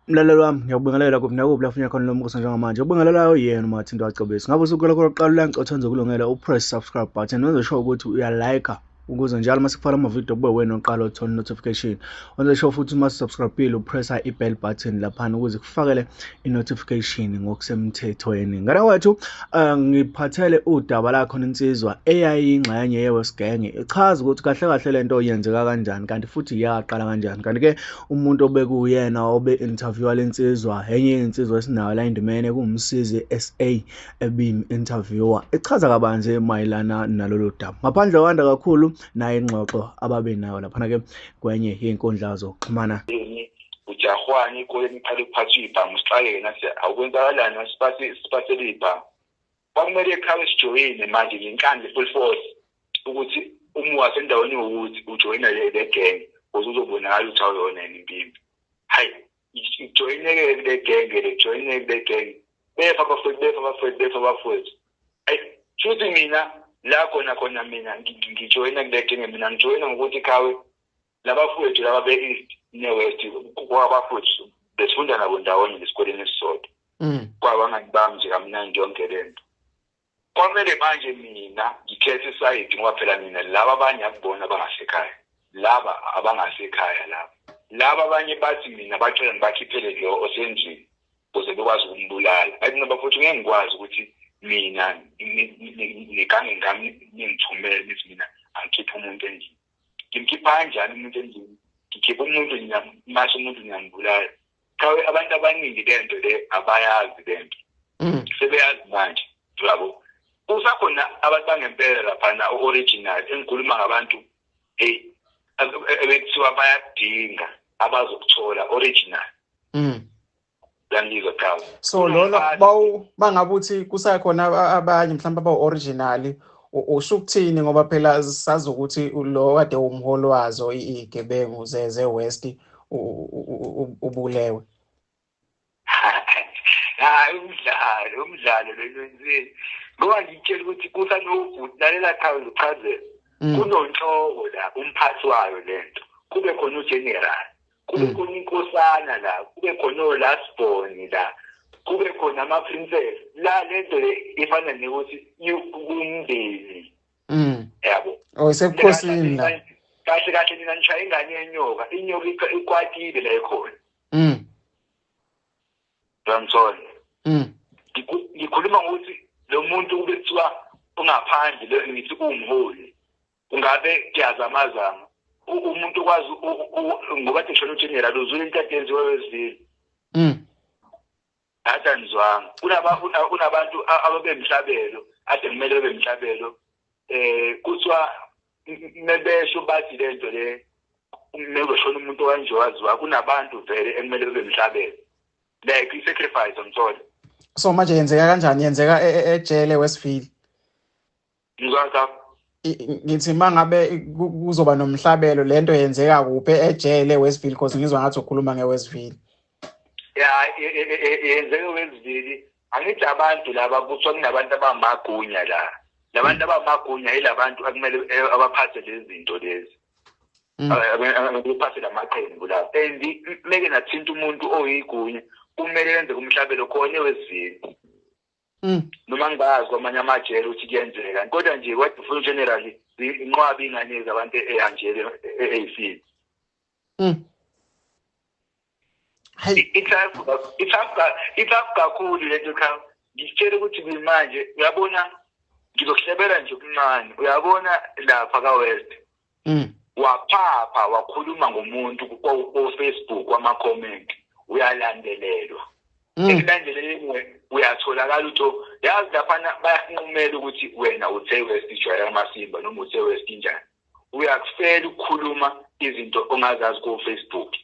Mlaleli wami, ngiyakubingelela kuphi nakuphi la ufunya khona lo mbuso njengamanje. Ubingelelayo yena uMathinto Wacebisi. Ngabe usuku lakho lokuqala uyangicotha ukulungela upress subscribe button wenze sure ukuthi uyalike ukuze njalo uma sikufaka amavidiyo kube wena oqala uthola notification. Wenze sure futhi uma subscribe-ile upressa i-bell button laphana ukuze kufakele i-notification ngokusemthethweni. Ngane kwethu, ngiphathele udaba lakho insizwa eyayingxenye ye-West Gang ichaza ukuthi kahle kahle lento yenzeka kanjani kanti futhi yaqala kanjani. Kanti-ke umuntu obekuyena obe-interviewa lensizwa enye yezinsizwa esinayo la endimeni kuwumsizi SA ebim-interviewer ichaza kabanzi mayelana nalolu daba. Ngaphandle kwanda kakhulu naye ingxoxo ababe nayo laphana-ke kwenye yey'nkundla zokuxhumana. Ujahwane ikoleni iqale ukuphathwa ibhamu sixakeke nathi awukwenzakalani siphathele ibhamu. Kwakumele ekhaya sijoyine manje ngenkani full force ukuthi uma wasendaweni yokuthi ujoyina le gang ukuze uzobonakala ukuthi awuyona yini impimpi. Hayi, ijoyineke le gang le joyineke le gang. Befa abafowethu, befa abafowethu, befa abafowethu. Hayi, shuthi mina la khona khona mina ngijoyina kule gang, mina ngijoyina ngokuthi khawe labafowethu laba be-East ne-West kwabafowethu besifunda nabo ndawonye esikoleni esisodwa. Kwabangani bami nje kamnandi yonke lento. Kwamele manje mina ngikhethe isayidi ngoba phela mina laba abanye akubona abangasekhaya. Laba abangasekhaya laba. Laba abanye bathi mina bacela ngibakhiphele lo osendlini ukuze bekwazi ukumbulala. Bathi mina bafowethu ngeke ngikwazi ukuthi mina nigange ngami ningithumele nithi mina angikhiphe umuntu endlini. Ngimkhipha kanjani umuntu endlini? Ngikhipha umuntu mase umuntu ngiyambulala. Cha, abantu abaningi lento le abayazi lento. Sebeyazi manje, yabo. Kusakhona abantu bangempela laphana original engikhuluma ngabantu ebekuthiwa bayadinga abazokuthola original. Uyangizwa cha? So lona bangabe uthi kusakhona abanye mhlawumbe abawu-original, usho ukuthini ngoba phela sazi ukuthi lo kade umholi wazo igebengu ze-West ubulewe. Hayi, umdlalo lo lwenzile. Ngoba ngitshela ukuthi kusanobhuti lalela cha ngichazele. Kunonhloko la umphathi wayo lento. Kube khona ugeneral. Kube khona inkosana la, kube khona o-last born la. Kube khona ama-princess. La lento le ifana nekuthi kumndeni. Yabo. Oh, isebukhosini la. Kahle kahle mina ngishaya ingane yenyoka, inyoka ikwatile la ekhona. Uyangithola? Ngikhuluma ngokuthi lo muntu kube kuthiwa ungaphandle lo ngithi uwumholi. Kungabe kuyazamazama. Umuntu okwazi ngoba ngisho ugeneral uzule into eyenziwe wezile. Athi anizwanga. Kunabantu ababemhlabelo, ade kumele bebemhlabelo. Kuthiwa mebesho bathi lento le mekushona umuntu kanje waziwa kunabantu vele ekumele bebemhlabelo. Like i-sacrifice umthole. So manje yenzeka kanjani? Yenzeka ejele Westville. Ngizwa cha. Ngithi mangabe kuzoba nomhlabelo lento yenzeka kuphi ejele Westville because ngizwa ngathi ukhuluma ngeWestville. Ya, yenzeka eWestville. Angithi abantu laba kuthiwa kunabantu abamagunya la. Labantu abamagunya yilabantu akumele abaphathe lezi zinto lezi. Abaphathe lamaqembu la. And meke nathinta umuntu oyigunya kumele yenze umhlabelo khona eWestville. Noma ngibazi kwamanye amajele ukuthi kuyenzeka. Kodwa nje what ufuna generally inqwabi ingane zabantu ehanjele eyifini. Hey, Ithafu kakhulu lento cha. Ngitshela ukuthi manje uyabona ngizokuhlebela nje okuncane. Uyabona lapha ka West. Waphapha wakhuluma ngomuntu ku Facebook kwama comment uyalandelelwa. Ekulandeleleni uyatholakala ukuthi yazi lapha bayakunqumela ukuthi wena uthe West ijwayela amasimba noma uthe West injani. Uyakufela ukukhuluma izinto ongazazi ku Facebook.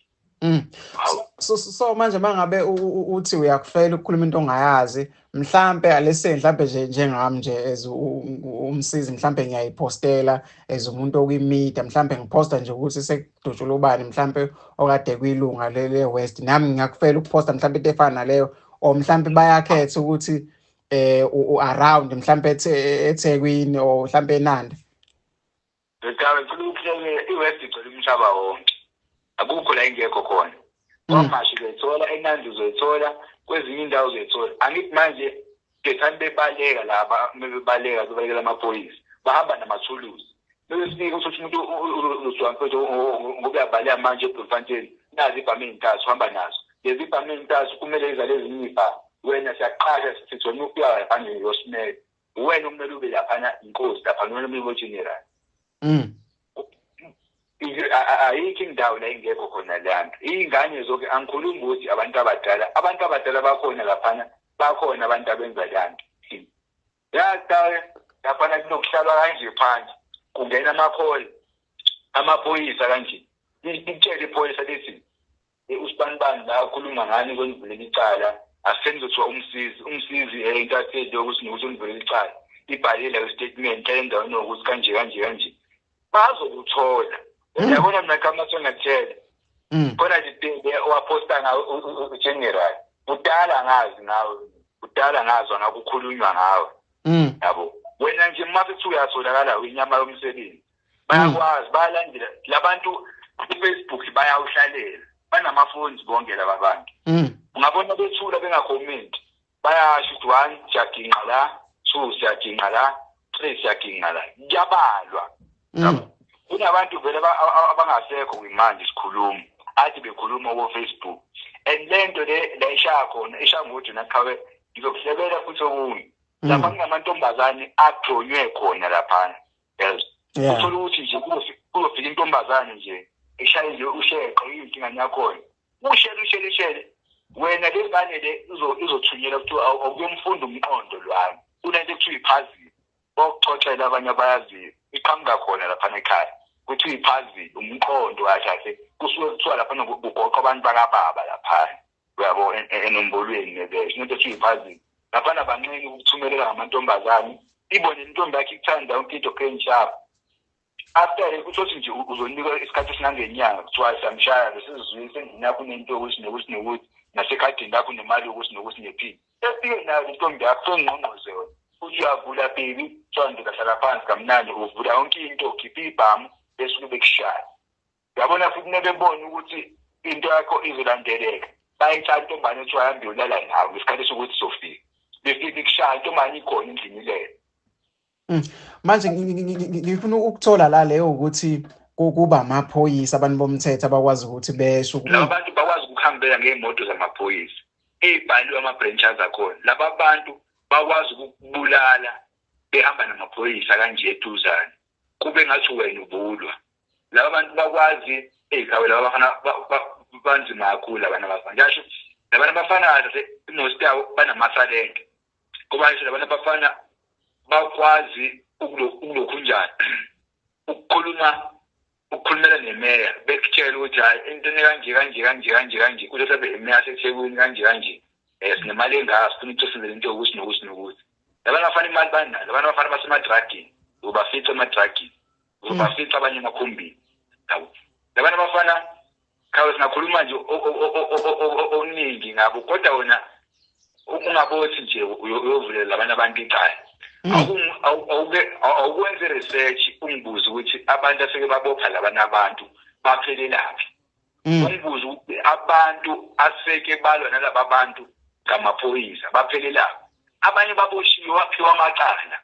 So manje mangabe uthi uyakufela ukukhuluma into ongayazi mhlambe alese mhlambe nje njengami nje as umsizi mhlambe ngiyayipostela as umuntu okwi-media mhlambe ngiposta nje ukuthi sekudutshulwe ubani mhlambe okade kuyilunga le West nami ngiyakufela ukuposta mhlambe into efana naleyo or mhlambe bayakhetha ukuthi around mhlambe eThekwini or mhlambe eNanda. Ngicabanga ukuthi ukuhlele iWest igcwele umhlaba wonke. Akukho la ingekho khona. KwaMashu uzoyithola, eNandi uzoyithola, kwezinye indawo uzoyithola. Angithi manje ngethani bebaleka laba, bebaleka bebalekela amaphoyisa, bahamba namathuluzi. Bese uthi umuntu uzothiwa mfethu ngoba uyabaleka manje eBloemfontein, nazi ibhamu ey'ntathu uhamba nazo. Lezi ibhamu ey'ntathu kumele izale ezinye iy'bhamu. Wena siyaqasha sithi wena ufika laphana uyosimela. Wena okumele ube laphana inkosi laphana, wena kumele ube general. Ayikho indawo la ingekho khona le nto. Iy'ngane zonke, angikhulumi ukuthi abantu abadala, abantu abadala bakhona laphana, bakhona abantu abenza le nto. Yazi laphana kunokuhlalwa kanje phansi, kungena amakholi, amaphoyisa kanje. Litshele iphoyisa lithi usibanibani la ukhuluma ngani konivulela icala, asenizothiwa umsizi, umsizi intatheli yokuthi nokuthi univulela icala. Ibhalile la statement endaweni yokuthi kanje kanje kanje. Bazokuthola. Uyabona mina kama sengakutshela. Khona nje owaposta ngawe uGeneral. Kudala ngazi ngawe, kudala ngazwa ngakukhulunywa ngawe. Yabo. Wena nje uma sethi uyatholakala inyama yomsebenzi. Bayakwazi, bayalandela labantu ku-Facebook, bayawuhlalela. Banamafoni bonke laba bantu. Ungabona bethula bengakhomenti. Bayasho ukuthi 1 siyaginqa la, 2 siyaginqa la, 3 siyaginqa la. Kuyabalwa. Kunabantu vele abangasekho kwimanje sikhuluma. Athi bekhuluma ku Facebook. And lento le la ishaya khona, ishaya ngokuthi naqhawe ngizokuhlebela futhi okunye. Lapha kunamantombazane athonywe khona laphana. Yes. Uthola ukuthi nje kuzofika intombazane nje eshaye nje usheqe inkinga yakhona. Ushele ushele ushele. Wena le ngane le izothunyelwa kuthiwa awukuyomfunda umqondo lwami. Kunento ekuthiwa iphazile. Bokuxoxela abanye abayaziyo. Iqhamuka khona lapha ekhaya. Kuthiwa iphazile umqondo kahle kahle. Kusuke kuthiwa lapha kugoqa abantu bakababa lapha. Uyabo enombolweni nebesho. Into ekuthiwa iphazile. Lapha abancane ukuthumelela ngamantombazane. Ibone intombi yakhe ikuthanda yonke into kenjalo. After ukuthi nje uzonikwa isikhathi esingangenyanga kuthiwa siyamshaya besizizwile endlini yakho unento yokuthi nokuthi nokuthi nasekhadini lakho unemali yokuthi nokuthi nephini. Efike nayo intombi yakho sengqongqoze wena. Uthi uyavula baby, kuthiwa ndoda hlala phansi kamnandi, uvula yonke into, ukhipha ibhamu bese kube kushaya. Uyabona futhi nebebona ukuthi into yakho izolandeleka. Bayithatha intombane ethiwa hambe uyolala nawe ngesikhathi sokuthi izofika. Befike kushaya intombane ikhona endlini leyo. Manje ngifuna ukuthola la leyo ukuthi kuba amaphoyisa abantu bomthetho abakwazi ukuthi besho. Laba bantu bakwazi ukuhambela ngezimoto zamaphoyisa. Ezibhaliwe ama-branches akhona. Laba bantu bakwazi ukubulala behamba namaphoyisa kanje eduzane. Kube ngathi wena ubulwa. Laba bantu bakwazi ey'khawe laba bafana banzima kakhulu abantu abafana. Ngisho labantu abafana kahle most yabo banamasalente. Kuba ngisho labantu abafana bakwazi ukulokhunjani ukukhuluma ukukhulumela nemeya bekutshela ukuthi hayi into kanje kanje kanje kanje kanje uzosabe imeya seThekwini kanje kanje sinemali engaka sifuna ukuthi senzele into yokuthi nokuthi nokuthi. Labantu abafana imali banayo, labantu abafana basemadrugini, ubafica emadrugini, ubafica abanye emakhombini. Yabo. Labantu abafana khawe singakhuluma nje okuningi ngabo kodwa wena ungabothi nje uyovulela labanye abantu icala. Awukwenze research ungibuze ukuthi abantu aseke babopha labanye abantu baphelelaphi. Ungibuze ukuthi abantu aseke balwa nalaba bantu ngamaphoyisa baphelelaphi. Abanye baboshiwe baphiwa amacala.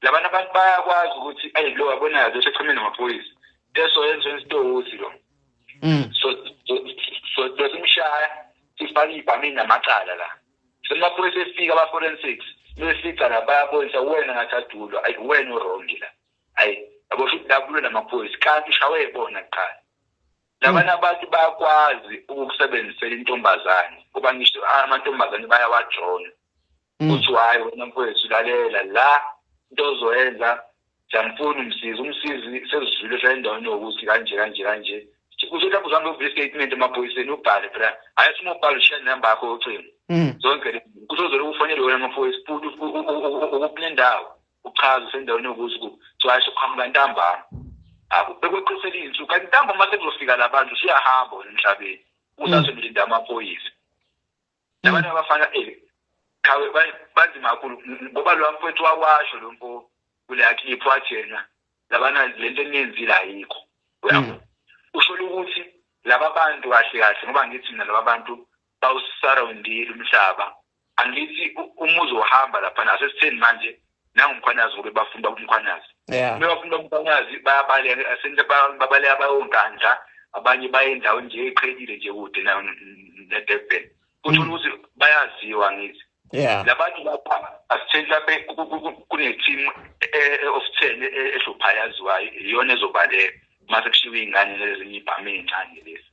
Labanye abantu bayakwazi ukuthi ayi lo yabona lo secheme namaphoyisa. Leso yenzo isitokuthi lo. So simshaya sifake ibhamini namacala la. Semaphoyisa efika aba forensics befika la bayabonisa wena ngathathulwa ayi wena uwrong la. Ayi yabo futhi labulo namaphoyisa kanti ushawe bona kuqala. Labana abantu bayakwazi ukukusebenzisela intombazane ngoba ngisho amantombazane bayawajona. Uthi hayi wena mfowethu lalela la into ozoyenza siyamfuna umsizi, umsizi sezizwile sendaweni yokuthi kanje kanje kanje. Uzothi lapho uzohamba uvule statement emaphoyiseni ubhale phela hayi uma ubhale ushiya inamba yakho yocingo. Zonke le kuzozela ukufonela wena amaphoyisa futhi ukuphi nendawo uchaze usendaweni yokuthi kuthiwa uqhamuka ntambama. Abo bekweqisela insuku kanti ntambama uma sekuzofika labantu usuyahamba wena emhlabeni usazolinda amaphoyisa. Labantu abafana khawe banzima kakhulu ngoba lo mfowethu wawasho lo mfo kule clip wathi yena labana lento eniyenzile ayikho. Uyabo usho ukuthi Laba bantu kahle kahle ngoba ngithi mina laba bantu bawusarawundile umhlaba. Angithi uma uzohamba lapha nasesitheni manje nanguMkhwanazi ngoba bafuna uMkhwanazi. Bafuna uMkhwanazi bayabaleka asente babaleka bayonkandla, abanye baye endaweni nje eqhelile nje kude neDurban. Uthola ukuthi bayaziwa ngithi. Labantu lapha asitheni lapha kune-team of 10 ehlupha yaziwayo iyona ezobaleka mase kushiwo iy'ngane nezinye ibhamu ey'ncane lezi.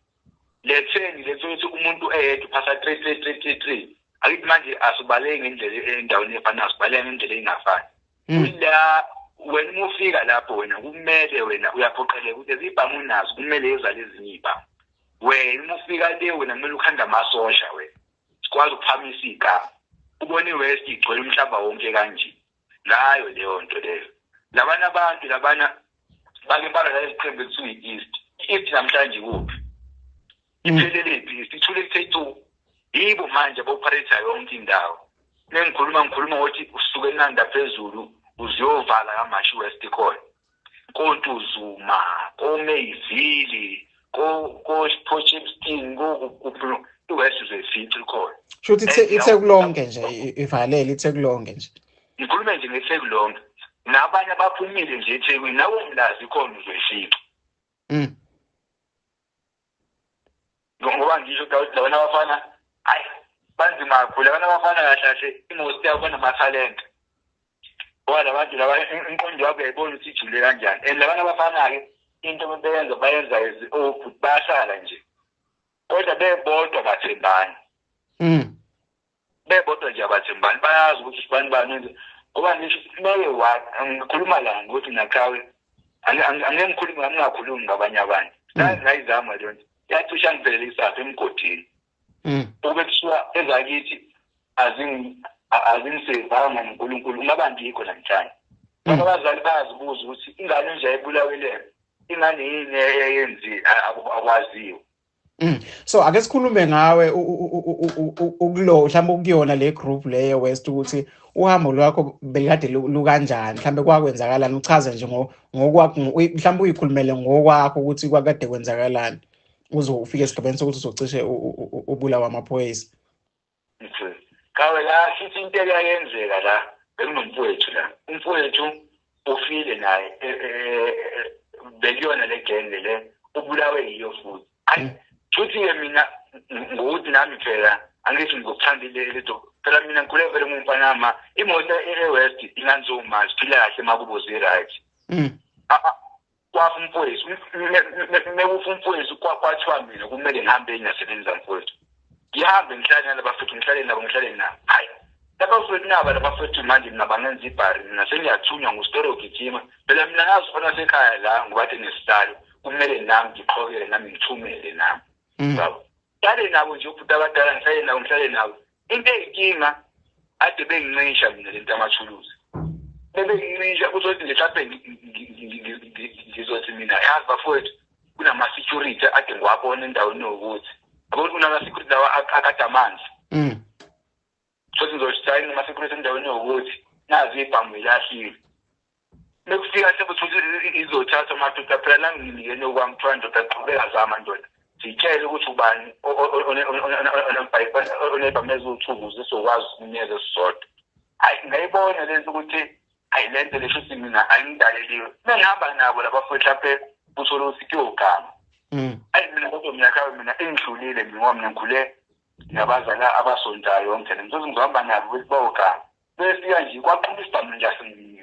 Le 10 lethu ukuthi umuntu eyedwa uphasa 3 3 3 3 3. Akithi manje asibaleki ngendlela endaweni efanayo, asibaleki ngendlela engafani. Kula wena uma ufika lapho wena kumele wena uyaphoqeleka ukuthi izibhamu unazo kumele ezale ezinye ibhamu. Wena uma ufika le wena kumele ukhanda amasosha wena. Sikwazi ukuphamisa igama. Ubone iWest igcwele umhlaba wonke kanje. Ngayo leyo nto leyo. Labana abantu labana bake bala lesiqembu ekuthiwa i-East. I-East namhlanje kuphi? Iphelele phi? Ithule kuthe yibo manje abo-operate yonke indawo. Mengikhuluma ngikhuluma ngokuthi usuke eNanda phezulu uziyovala kaMashi West khona. KoNtuzuma, koMayville, ko Port Shepstone, ko iWest uzoyifica ikhona. Shuthi iTheku lonke nje ivalele iTheku lonke nje. Ngikhuluma nje ngeTheku lonke. Nabanye abaphumile nje eThekwini nawo umlazi khona uzoyifica. Ngoba ngisho ukuthi labana abafana hayi banzima kakhulu, labana abafana kahle kahle imost yabo banamathalente. Ngoba labantu laba inqondo yabo uyayibona ukuthi ijule kanjani. And labana abafana-ke into beyenza bayenza obhuti bayahlala nje. Kodwa bebodwa bathembani. Bebodwa nje abathembani, bayazi ukuthi sibani bani wenze. Ngoba ngisho meke ngikhuluma la ngokuthi nakhawe angeke ngikhulume ngingakhulumi ngabanye abantu. Ngayizama leyo nto. Yacisha ngiphelelisa emgodini. Ukube kuthiwa ezakithi azingisevanga noNkulunkulu ungaba ngikho namhlanje. Ngoba abazali bayazibuza ukuthi ingane nje ayibulawelele. Ingane yini eyenzi akwaziwa. So ake sikhulume ngawe ukulo mhlawumbe ukuyona le group le West ukuthi uhambo lwakho belikade lukanjani, mhlawumbe kwakwenzakalani, uchaze nje ngokwakho mhlawumbe uyikhulumele ngokwakho ukuthi kwakade kwenzakalani uze ufike esigabeni sokuthi uzocishe ubulawa amaphoyisa. Kawe la sithi into eyayenzeka la bekunomfowethu la. Umfowethu ufile naye bekuyona le genge le ubulawe yiyo futhi. Hayi futhi-ke mina ngokuthi nami phela angithi ngizokuthanda leto phela mina ngikhule vele ngumfanama imoto e-West inganzoma siphila kahle makubo zi-right. Kwafa umfowethu mekufa umfowethu kwathiwa mina kumele ngihambe ngiyasebenza mfowethu. Ngihambe ngihlale nalabafethu ngihlale nabo ngihlale nabo. Hayi labafethu naba labafethu manje mina bangenza ibhari mina sengiyathunywa ngusitoro gijima. Phela mina ngazi khona sekhaya la ngoba athi nesihlalo kumele nami ngiqhokele nami ngithumele nami. Yabo. Ngihlale nabo nje ubhuti abadala ngihlale nabo ngihlale nabo. Into eyinkinga ade bengincisha mina lento amathuluzi. Bebengincisha kuzothi nje mhlawumbe ngizothi mina yazi bafowethu kunama-security ade ngiwabona endaweni yokuthi. Yabo kunama-security lawa akade amanzi. Sothi ngizosayina ama-security endaweni yokuthi nazi ibhamu ilahliwe. Mekufika sekuthi izothatha amadoda phela la nginikene okwami kuthiwa ndoda qhubeka zama ndoda. Sitshele ukuthi ubani onebhamu eziwu-2 ukuze sizokwazi ukunikeza esisodwa. Hayi ngayibona lento ukuthi hayi lento lesho ukuthi mina angidaleliwe. Mengihamba nabo labafowethu lapha uthole ukuthi kuyogama. Hayi mina kodwa mina khaya mina engidlulile mina ngoba mina ngikhule nabazali abasontayo yonke le nto ngizohamba nabo ukuthi bayogama. Befika nje kwaqhuma isibhamu nje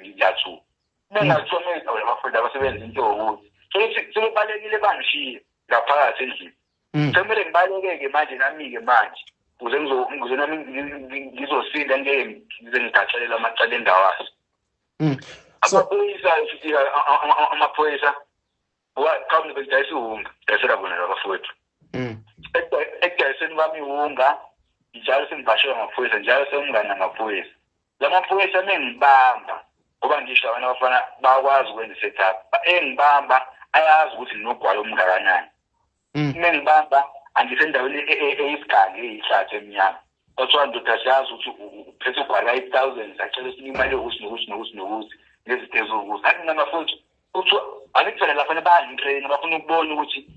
ngiyathuka. Bengathiwa mengizawula abafowethu abasebenza into yokuthi sebebalekile bangishiye ngaphakathi endlini. Sekumele ngibaleke-ke manje nami-ke manje ukuze nami ngizosinda ngeke ngize ngigaxelele amacala endawazi. Amaphoyisa fika amaphoyisa qhamuka bedayisa iwunga dayisela bona labafowethu. Ekudayiseni kwami iwunga njalo sengibashelwa ngamaphoyisa njalo sengingana namaphoyisa. La maphoyisa mengibamba ngoba ngisho abantu abafana bayakwazi ukwenza i-setup. Engibamba ayazi ukuthi nginogwayi omngakanani. Mengibamba angisendaweni eyisigange eyihlathi emnyama. Kwathiwa ndoda siyazi ukuthi uphethe ugwayi 8000 sacela sinike imali yokuthi nokuthi nokuthi nokuthi nezinto ezokuthi. Athi mina bafowethu kuthiwa angithi phela lafana bayangitrain bafuna ukubona ukuthi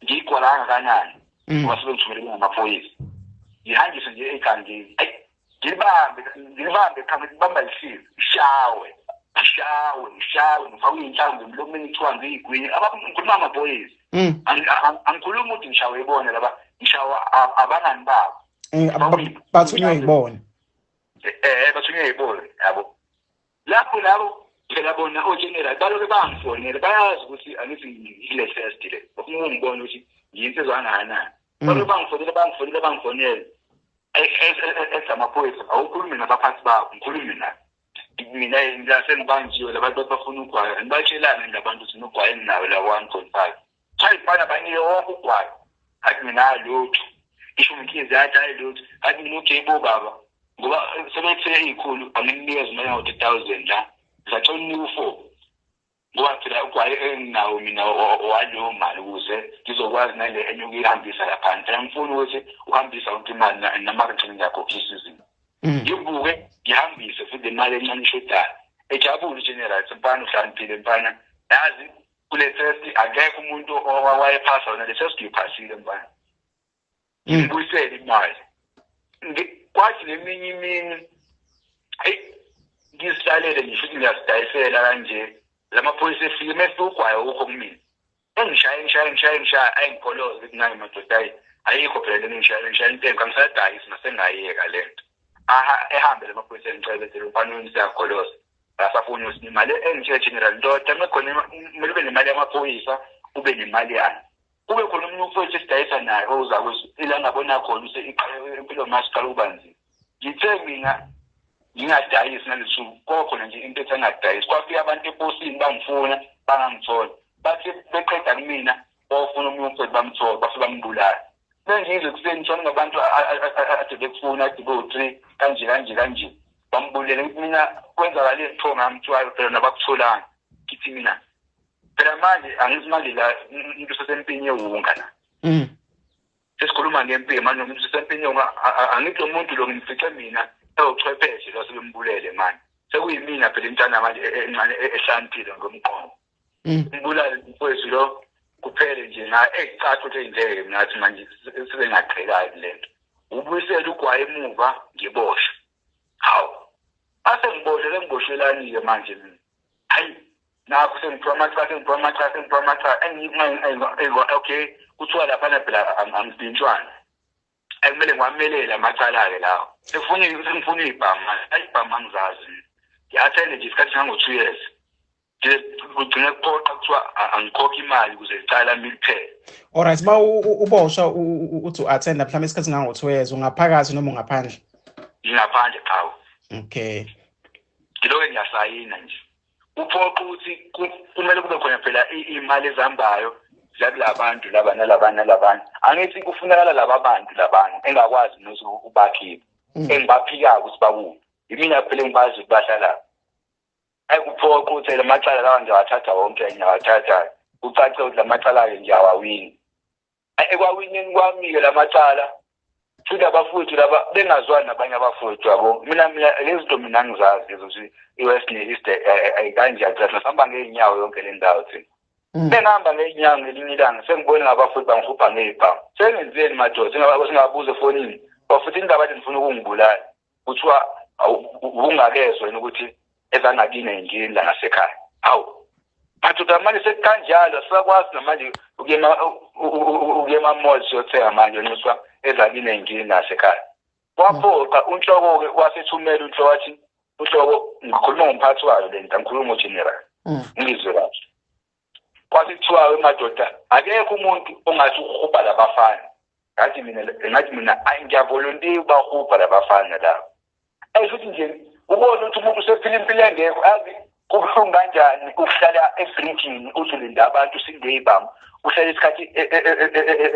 Ngiyigwala kangakanani ngoba sebengithumele ngamaphoyisa. Ngihanjiswe nje egangeni. Ayi ngilibambe khambe ngibamba lisize. Ngishawe. Ngifakwe inhlamvu emlomeni kuthiwa ngiyigwinye. Ngikhuluma amaphoyisa. Angikhulumi ukuthi ngishawe ibona laba, ngishawa abangani babo. Bathunywe yibona. Bathunywe yibona yabo. Lapho labo phela bona ogeneral baloke bangifonela bayazi ukuthi angithi ngile test le. Bafuna ukungibona ukuthi ngiyinsizwa kangakanani. Baloke bangifonela. Amaphoyisa awukhulumi nabaphathi babo, ngikhulume nabo. Mina ngilasengibanjiwe labantu bafuna ugwayi, ngibatshelane labantu ukuthi nogwayi enginawo la 1.5. Cha ifana banike wonke ugwayi. Athi mina lutho. Isho umkhize athi hayi lutho. Athi mina okay bo baba. Ngoba sebethe ikhulu anginikeze imali yango 3000 la. Ngisacela unike u4. Ngoba phela ugwayi enginawo mina waleyo mali ukuze ngizokwazi nale enye ukuyihambisa lapha. Phela ngifuna ukuthi uhambisa yonke imali nama-return ngiyakhokhisa izinto. Ngibuke ngihambise futhi imali encane ishodayo. Ejabule uGeneral mfana uhlakaniphile mfana. Yazi kule test akekho umuntu owayephasa wona le test uyiphasile mfana. Ngibuyisele imali. Kwathi neminye imini hey ngizihlalele ngisho ukuthi ngiyasidayisela kanje. Lamaphoyisa efike mefika ugwayo ukho kumina. Engishaye ayingikholoze ukuthi nayi madoda ayi ayikho phela le ngishaye intengo angisadayisi nasengayiyeka lento. Aha ehambe lamaphoyisa engicela umfana wami siyakholoza. Asafuna ukuthi imali engitshela general ndoda mekhona kumele ube nemali yamaphoyisa ube nemali yami. Kube khona umuntu umfowethu esidayisa naye oza ukuthi ila ngabona khona impilo masiqala ukuba nzima. Ngithe mina ngingadayisi nalesisuku kokhona nje into ethi angadayisi. Kwafika abantu eposini bangifuna bangangithola. Bathi beqeda kumina bawufuna omunye umfowethu bamthola bafike bambulala. Bengizwe kuseni ngithola ngabantu ade bekufuna ade bo-3 kanje. Bambulele mina kwenzakale kuthiwa ngamthiwa phela nabakutholanga. Ngithi mina phela manje angithi manje la umuntu usesempini yewunga la. Sesikhuluma ngempilo manje umuntu usesempini yewunga angithi lo muntu lo ngimfice mina ewuchwepheshe lo sebembulele manje. Sekuyimina phela intana manje encane ehlaniphile ngomqondo. Ngibulale mfowethu lo kuphele nje nga ecaca ukuthi ngeke mina ngathi manje sebengaqhelayo lento. Ubuyisele ugwayi emuva ngiboshwe. Hawu. Ase ngiboshwe ngiboshelani ke manje mina. Hayi nakho sengiphiwa amacala okay kuthiwa lapha phela angibintshwana. Akumele ngiwamelele amacala ke lawo. Sengifuna ibhamu, ayibhamu angizazi. Ngiyathanda nje isikhathi singango 2 years. Kugcina kuphoqa kuthiwa angikhokhe imali ukuze icala lami liphele. Alright, ma uboshwa uthi u-attenda mhlawumbe isikhathi singango 2 years ungaphakathi noma ungaphandle? Ngingaphandle qhawe. Okay. Ngiloke ngiyasayina nje. Uphoqa ukuthi kumele kube khona phela imali ezambayo zakulabantu laba nalabana. Angithi kufunakala laba bantu labana engakwazi nokuthi ubakhiphe. Engibaphikayo ukuthi bakuphi. Imina phela engibazi ukuthi bahlala. Ayikuphoqa ukuthi lamacala lawa ngiyawathatha wonke ngiyawathatha. Kucace ukuthi lamacala ke ngiyawawina. Ekwawineni kwami ke lamacala futhi abafowethu laba bengazwani nabanye abafowethu yabo. Mina lezi zinto mina angizazi lezo ukuthi iWest ne-East ayikanjani thina sihamba ngey'nyawo yonke le ndawo thina. Bengihamba ngey'nyawo ngelinye ilanga sengibone ngabafowethu bangihupha ngey'bhamu. Sengenzeni madoda singababuza efonini. Bafuthi indaba athi ngifuna ukungibulala. Kuthiwa ungakezwa yini ukuthi ezangakini yingini la ngasekhaya. Hawu. Madoda manje sekukanjalo asisakwazi namanje ukuya ema-mall siyothenga manje nxuswa ezakini yingini nasekhaya. Kwaphoqa unhloko-ke wasethumela unhloko wathi unhloko ngikhuluma ngomphathi wayo le nto angikhulumi ngogeneral. Ngizwe kahle. Kwathi kuthiwa madoda akekho umuntu ongathi uhubha labafana. Ngathi mina ngiyavolontiya ubahubha labafana laba. Ayi futhi nje ubone ukuthi umuntu usephila impilo engekho azi kubuhlungu kanjani ukuhlala ebridgini uthi ulinda abantu singeyibhamu uhlala isikhathi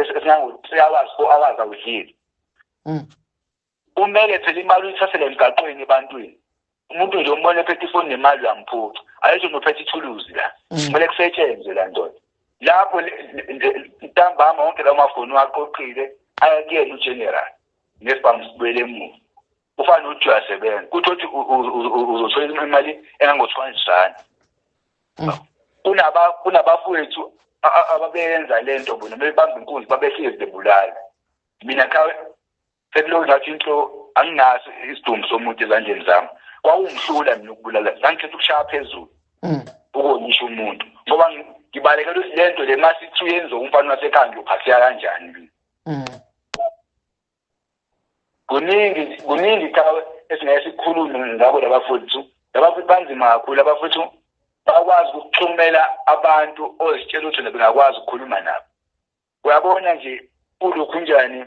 esingango 3 hours 4 hours awudlile. Kumele phela imali uyithathele emgaqweni ebantwini. Umuntu nje umbone ephethe ifoni nemali uyamphuca. Ayisho nophethe ithuluzi la. Kumele kusetshenzwe la ndoda. Lapho ntambama wonke lawo mafoni waqoqile aya kuyena uGeneral nesibhamu sibuyele emuva. Ufana uthi uyasebenza. Kuthi uthi uzothola imali engango 200 rand. Kunabafowethu ababeyenza lento bona bebamba inkunzi babehlezi bebulala. Mina khawe sekulokhu ngathi into anginaso isidumbu somuntu ezandleni zami. Kwakungihlula mina ukubulala, ngangikhetha ukushaya phezulu ukonisha umuntu ngoba ngibalekela ukuthi lento le masithi uyenza umfana wasekhaya ngiyophatheka kanjani mina. Kuningi khawe esingeke sikhulume ngabo labafowethu. Labafowethu banzima kakhulu, labafowethu bakwazi ukuxhumela abantu ozitshela ukuthi bengakwazi ukukhuluma nabo. Uyabona nje ulokhu njani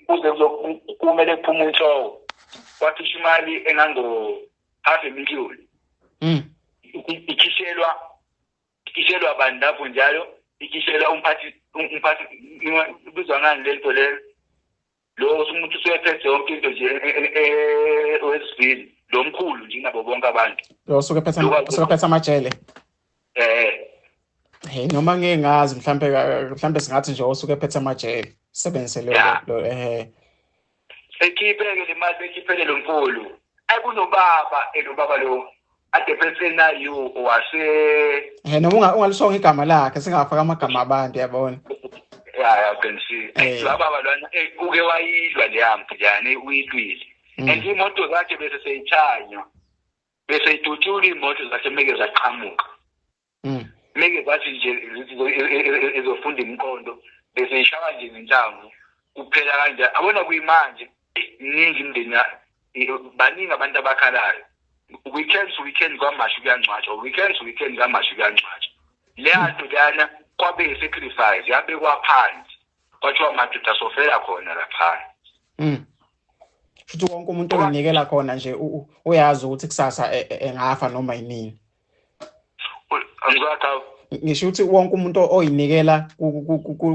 kuze kumele kuphume inhloko kwathisha imali engango 500,000 ikhishelwa abantu lapho njalo, ikhishelwa umphathi ubizwa ngani lento lelo lo umuntu usuyephethe yonke into nje wesivili lo mkhulu nje nabo bonke abantu lo usuke phethe amajele. Hey, noma ngeke ngazi mhlambe singathi nje osuke ephethe amajele sebenzise lo Ekhiphe-ke le mali bekhiphele lo mkhulu. Akunobaba elobaba lo ade phethe nayo wase noma ungalisonga igama lakhe singafaka amagama abantu yabona. Ya qinisile. Baba lwana uke wayilwa le yampi yani uyilwile. And imoto zakhe bese seyithanywa. Bese idutshula imoto zakhe meke zaqhamuka. Meke zathi nje izofunda imiqondo bese ishaya nje ngenhlamvu kuphela kanje. Abona kuyimanje iningi imindeni baningi abantu abakhalayo. Weekend to weekend kwamashu kuyangcwatshwa, weekend to weekend kwamashu kuyangcwatshwa. Leya nto leyana kwabe i-sacrifice yabekwa phansi kwathiwa madoda sofela khona laphana. Futhi wonke umuntu oyinikela khona nje uyazi ukuthi kusasa engafa noma yinini. Angizwakha ngisho ukuthi wonke umuntu oyinikela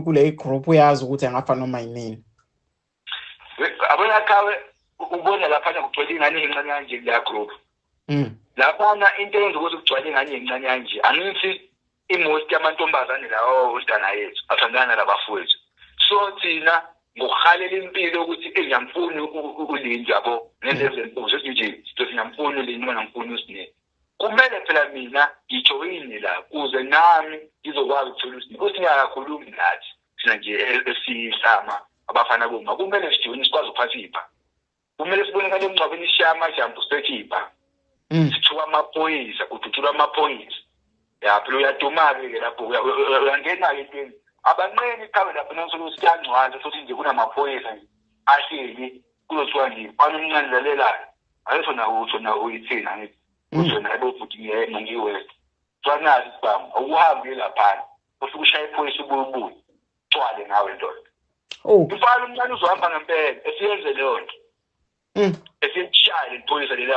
kule group uyazi ukuthi engafa noma yinini. Abona khawe ubona lapha kugcwele ingane encane kanje kule group. Laphana into eyenza ukuthi kugcwale ingane encane kanje angithi imost yamantombazane lawo odana yethu athandana nabafowethu. So thina ngokuhalela impilo ukuthi engiyamfuni ulindi yabo ngendlela ezinkulu nje singiyamfuni ulindi noma ngimfuni usine. Kumele phela mina ngijoyine la kuze nami ngizokwazi ukuthola usine. Usingakakhulumi nathi thina nje esihlama abafana boma kumele sijoyine sikwazi ukuphatha. Kumele sibonakale emngcwabeni sishiya amajambo sikhipha. Sithuka amaphoyisa, kudutshulwa amaphoyisa. Ya phela uyaduma-ke lapho uyangena-ke entweni. Abanqeni iqhawe lapho nonke siyangcwaza futhi nje kunamaphoyisa nje ahleli kuzothiwa nje mfana omncane lalelayo. Ayisona uthona uyithina ngithi uthona ebobhuti ngiyi-West. Kuthiwa nazi isibhamu awuhambe laphana ufike ushaye iphoyisa ubuye ubuye gcwale ngawe ndoda. Umfana omncane uzohamba ngempela esiyenze leyo nto. Esishaya iphoyisa leli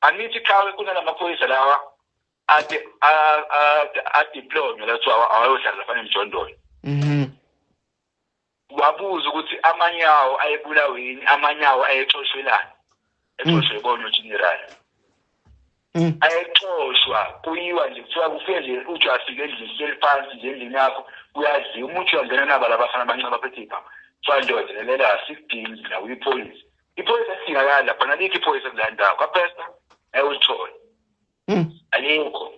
angithi qhawe kunalamaphoyisa lawa ade adeploywe lathiwa awayohlala lapha emjondolo. Wabuza ukuthi amanye awo ayebulawa yini, amanye awo ayexoshwelani, exoshwe bona ugeneral. Ayexoshwa kuyiwa nje kuthiwa kufike nje uthi afike endlini hleli phansi nje endlini yakho kuyadliwa umuntu uyangena naba labafana abancane abaphethe ibhamu. Kuthiwa ndoda lalela asikudingi la uyiphoyisa. Iphoyisa sidingakala lapha nalikho iphoyisa kuleya ndawo kwaphesta ayulithole. Alikho.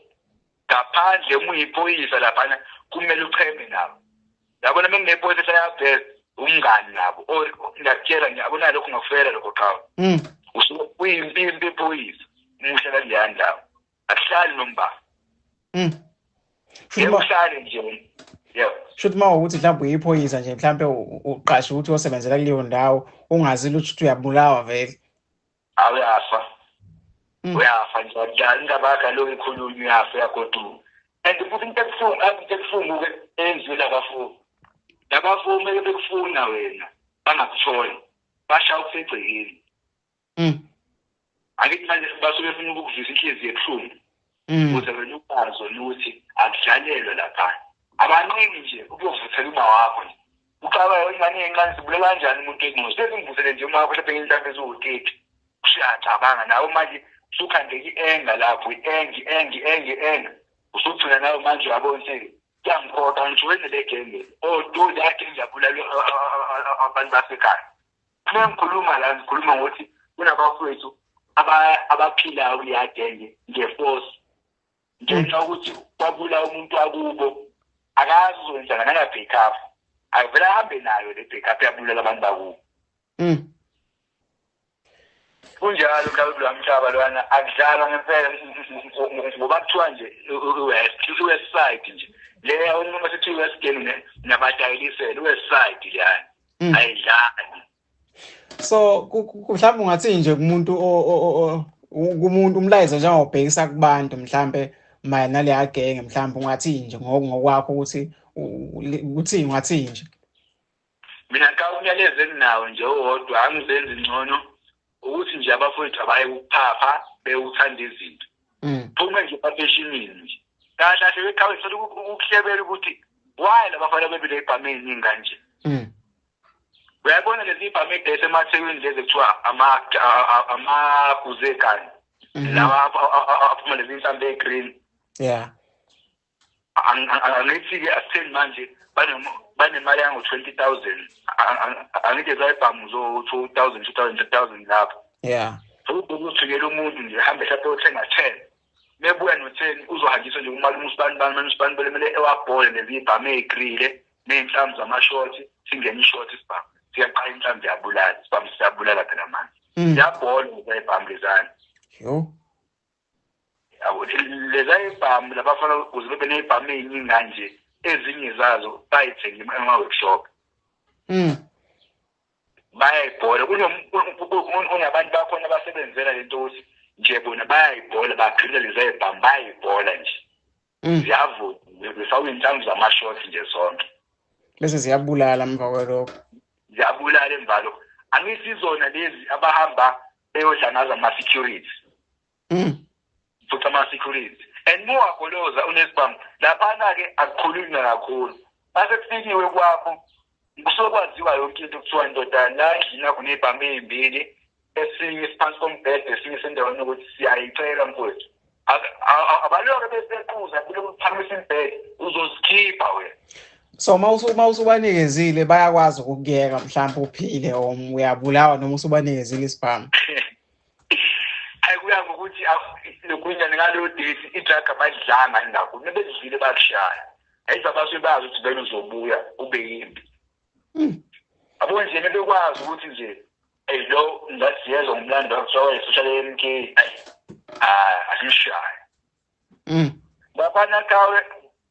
Ngaphandle uma uyiphoyisa laphana kumele ucheme nabo. Yabona uma kunephoyisa esayabheka umngani nabo or ngiyakutshela nje abona lokho ngakufela lokho qhawe. Usuke uyimpimpi iphoyisa umuhlala kuleya ndawo. Akuhlali nombala. Uhlale nje. Yebo. Shuthi uma ukuthi mhlawumbe uyiphoyisa nje mhlawumbe uqashe ukuthi uyosebenzela kuleyo ndawo ungazi lutho ukuthi uyabulawa vele. Awuyafa. Uyafa nje njalo indaba yakhe lokhu ikhulunywa uyafa uyagoduka. And futhi into ebuhlungu ke enziwe labafundi. Labafundi kumele bekufuna wena bangakutholi. Bashaya ukusegcekeni. Angithi manje basuke befuna ukukuvisa inhliziyo ebuhlungu. Ukuze wena ukwazi ukuthi akudlalelwe lapha. Abanqeni nje ukuyovuthela uma wakho nje. Ucabanga ingane encane sibulala kanjani umuntu engcono. Sesingivusele nje uma wakho mhlawumbe ngenhlamvu eziwu-30. Usuyacabanga nawe manje usukhandeka i-enga lapho i-enga. Usugcina nawe manje uyabona ukuthi kuyangiphoqa ngijoyine le genge. Oh le genge yabulala abantu basekhaya. Uma ngikhuluma la ngikhuluma ngokuthi kunabafowethu abaphilayo kuleya genge ngeforce. Ngenxa yokuthi kwabulawa umuntu wakubo, akazi uzokwenzana nana-backup. Avele ahambe nayo le backup yabulala abantu bakubo. Kunjalo mhlawumbe lo mhlaba lwana akudlalwa ngempela, ngoba kuthiwa nje i-west side nje le, uma sithi i-west game nabadayilisela i-west side leyana ayidlali. So mhlawumbe ungathi nje kumuntu, kumuntu umlayezo njengobhekisa kubantu mhlambe mayelana naleya genge, mhlawumbe ungathi nje ngokwakho ukuthi uthi ungathi nje? Mina ka umyalezo enginawo nje owodwa, angizenzi ngcono, ukuthi nje abafowethu abaye ukuphapha bewuthanda izinto. Phume nje epafeshinini nje kahle kahle beqhawe, sele ukuhlebela ukuthi why labafana bebile ibhamu eziningi kanje. Uyayibona lezi ibhamu edayisa emathekwini lezi kuthiwa amaguzekani lawa aphuma lezi inhlamvu eyi-green. Angithi-ke asitheni manje banemali yango-20,000, angithi ezayibhamu zo-2,000, 2,000, 3,000 lapho. Ukuthunyela umuntu nje hambe mhlawumbe uyothenga 10, mebuya no-10 uzohanjiswa nje kumalume usibani bani, manje usibani belemele ewabhole lezi ibhamu ey'grile ney'nhlamvu zamashothi, singene ishothi isibhamu siyaqala, inhlamvu iyabulala, isibhamu siyabulala phela manje. Ziyabhola leza ibhamu lezana. Yabo, leza ibhamu labafana ukuze bebe ney'bhamu ey'ningi kanje, ezinye zazo bayithenge ema-workshop. Bayayibhola, kunabantu bakhona abasebenzela lento ukuthi nje bona bayayibhola, bagrila leza y'bhamu, bayayibhola nje. Ziyavuma, zifakwa iy'nhlamvu zamashothi nje zonke. Bese ziyabulala emva kwalokho. Ziyabulala emva lokho. Angisizona lezi abahamba beyodla ngazo ama-security. Futhi ama-security. And muwagoloza unesibhamu laphana-ke akukhulunywa kakhulu. Mase kufikiwe kwakho kusuke kwaziwa yonke into, kuthiwa ndoda la endlini yakho uney'bhamu ey'mbili, esinye siphansi kombhede, esinye sendaweni yokuthi siyayicela mfowethu. Abaloke besequza kuloku kuphakamisa imbhede, uzozikhipha wena. So uma usubanikezile bayakwazi ukukuyeka mhlawumbe uphile, or uyabulawa noma usubanikezile isibhamu? Hayi, kuya ngokuthi lokunyana ngaleyo date i-drug abayidlanga yini kakhulu, nebedlile bakushaya. Ayize abasuke bazi ukuthi vele uzobuya ube yimbi. Yabo nje bebekwazi ukuthi nje hey lo ngathi siyezwa ngomlando wakhe waye-social MK, asimshaye. Bafana kawe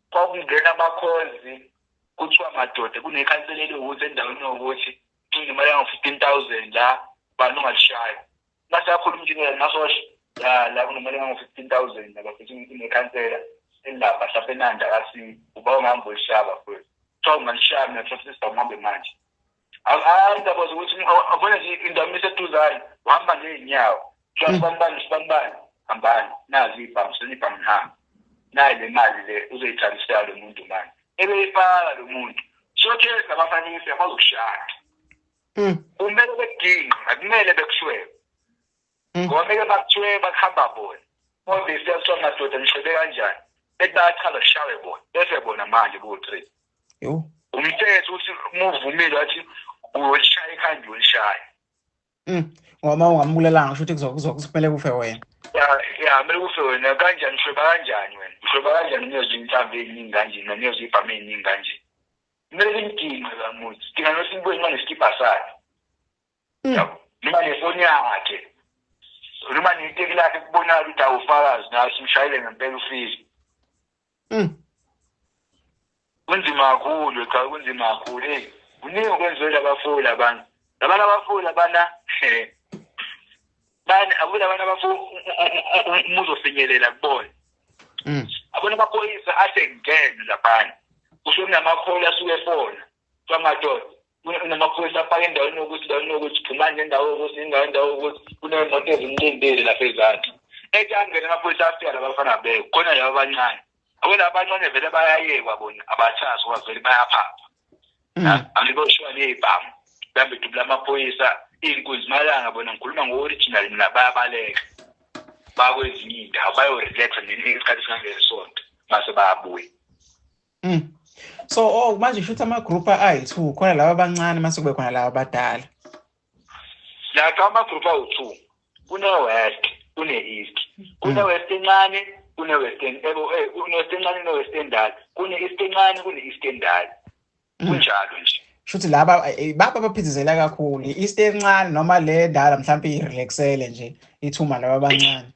kwakungena amakhozi kuthiwa madoda kunekhansela ukuthi endaweni yokuthi kunemali yango-15,000 la bani ungalishaya. Mase yakhuluma injiniyela masosha la kunemali yango-15,000 laba futhi kunekhansela elapha mhlawumbe enanda kasi uba ungahamba uyishaya bafowethu. Kuthiwa ungalishaya mina kuthiwa sisibhamu uhambe manje. Hayi indaba zokuthi abona nje indawo iseduzane uhamba ngey'nyawo. Kuthiwa sibanibani sibanibani hambani nazi iy'bhamu senibhamu nihambe. Nayi le mali le uzoyithandisela lo muntu manje. Ebeyifaka lo muntu. So ke labafanisi bazokushaya. Kumele bekuginqe, akumele bekushwebe. Ngoba meke bakushweba kuhamba bona. Kodwa siyathiwa madoda nishwebe kanjani? Bethi bayachaza kushawe bona. Bese bona manje bo-3. Umthetho uthi uma uvumile wathi uyolishaya ekhanda uyolishaya. Ngoba ungambulalanga kusho ukuthi kumele kufe wena. Ya, kumele kufe wena. Kanjani ushweba kanjani wena? Ushweba kanjani unezwe inhlamvu ey'ningi kanje nonezwe ibhamu ey'ningi kanje? Kumele limginqe kamuthi. Sidinga nokuthi sibuye noma nesikibha sakhe. Yabo. Noma nefoni yakhe. Noma neteki lakhe kubonakala ukuthi awufakazi naye simshayile ngempela ufile. Kunzima kakhulu, cha kunzima kakhulu. Hey, kuningi okwenziwe labafuyi labana. Labana abafuyi labana bani abona abantu abafuyi uma uzofinyelela kubona. Abona amaphoyisa athe ngene laphana. Kusho kunamakhola asuke efona. Kuthiwa madoda kunamaphoyisa afake endaweni yokuthi endaweni yokuthi phumani nendawo yokuthi indawo yokuthi kuney'moto ezimlindile lapha ezansi. Ethi angene amaphoyisa afika labafana beko khona laba abancane. Abona abancane vele bayayekwa bona abathazi ngoba vele bayaphapha. Angiboshwa ney'bhamu. Mhlawumbe dubula amaphoyisa iy'nkunzi malanga bona ngikhuluma ngo-original mina bayabaleka. Bakwezinye iy'ndawo bayo-relaxa isikhathi esingangesonto mase bayabuya. So manje kusho ukuthi ama-group ayi-2 khona laba abancane mase kube khona laba abadala. Lapha ama-group awu-2 kune-West kune-East. Kune-West encane Kune-West kune-West encane ne-West endala, kune-East encane, kune-East endala. Kunjalo nje. Shuthi laba baba abaphithizela kakhulu, i-East encane noma le ndala mhlawumbe irelaxele nje ithuma laba abancane.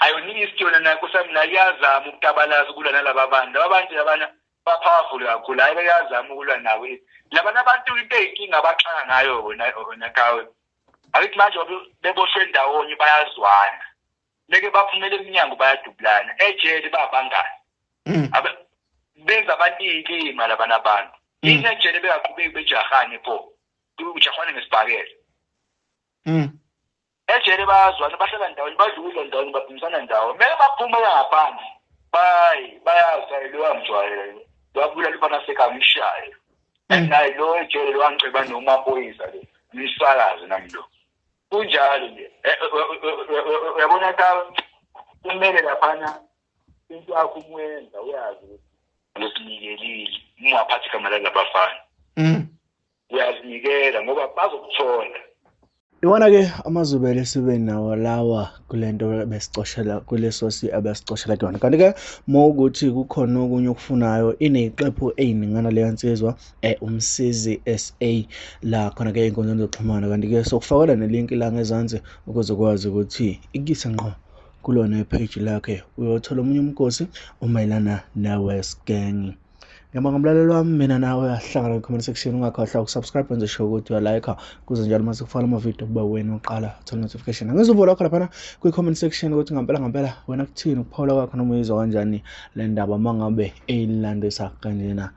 Ayona i-East yona nakho sami nayo iyazama ukutabalaza ukulwa nalaba bantu. Laba bantu labana ba-powerful kakhulu, hhayi bayazama ukulwa nabo. Labana abantu into eyinkinga abaxaka ngayo wena Khawe. Akithi manje beboshwe ndawonye bayazwana. Beke baphumele eminyango bayadubulana. Ejele babangani. Benza abantu iy'lima labana abantu. Yini ejele bengaqhubeki bejahane pho? Ujahwane ngesibhakela. Ejele bayazwana, bahlala ndawonye, badla ukudla ndawonye, babhimisana ndawonye. Mele baphume ngaphandle. Bayi, bayazi lo wangijwayele. Lwabulala umfana sekhaya ngishaye. Naye lo ejele lo wangiceba nomaphoyisa lo. Ngisakaze nami lo. Kunjalo nje. Uyabona ka kumele laphana into yakho umuyenza uyazi ukuthi uzinikelile. Uma waphatha igama lalabafana. Uyazinikela ngoba bazokuthola. Iwona-ke amazubele sibe nawo lawa kulento besicoshela kulesosi abasicoshela kuyona. Kanti-ke uma ukuthi kukhona okunye okufunayo, ineyiqephu ey'ningana leya nsizwa uMsizi SA la khona-ke ey'nkundleni zokuxhumana. Kanti-ke sokufakela nelinki la ngezansi ukuze ukwazi ukuthi ikuyise ngqo kulona ipage lakhe, uyothola omunye umkhosi omayelana ne-West Gang. Ngiyabonga mlaleli wami, mina nawe ahlangana kwi-comment section. Ungakhohlwa ukusubscribe, wenze sure ukuthi uyalike kuze njalo uma sikufaka amavidiyo kube wena uqala uthola notification. Angizuvo lakho laphana kwi-comment section ukuthi ngampela ngampela wena kuthini ukuphawula kwakho noma uyizwa kanjani le ndaba uma ngabe eyilandisa kanjena.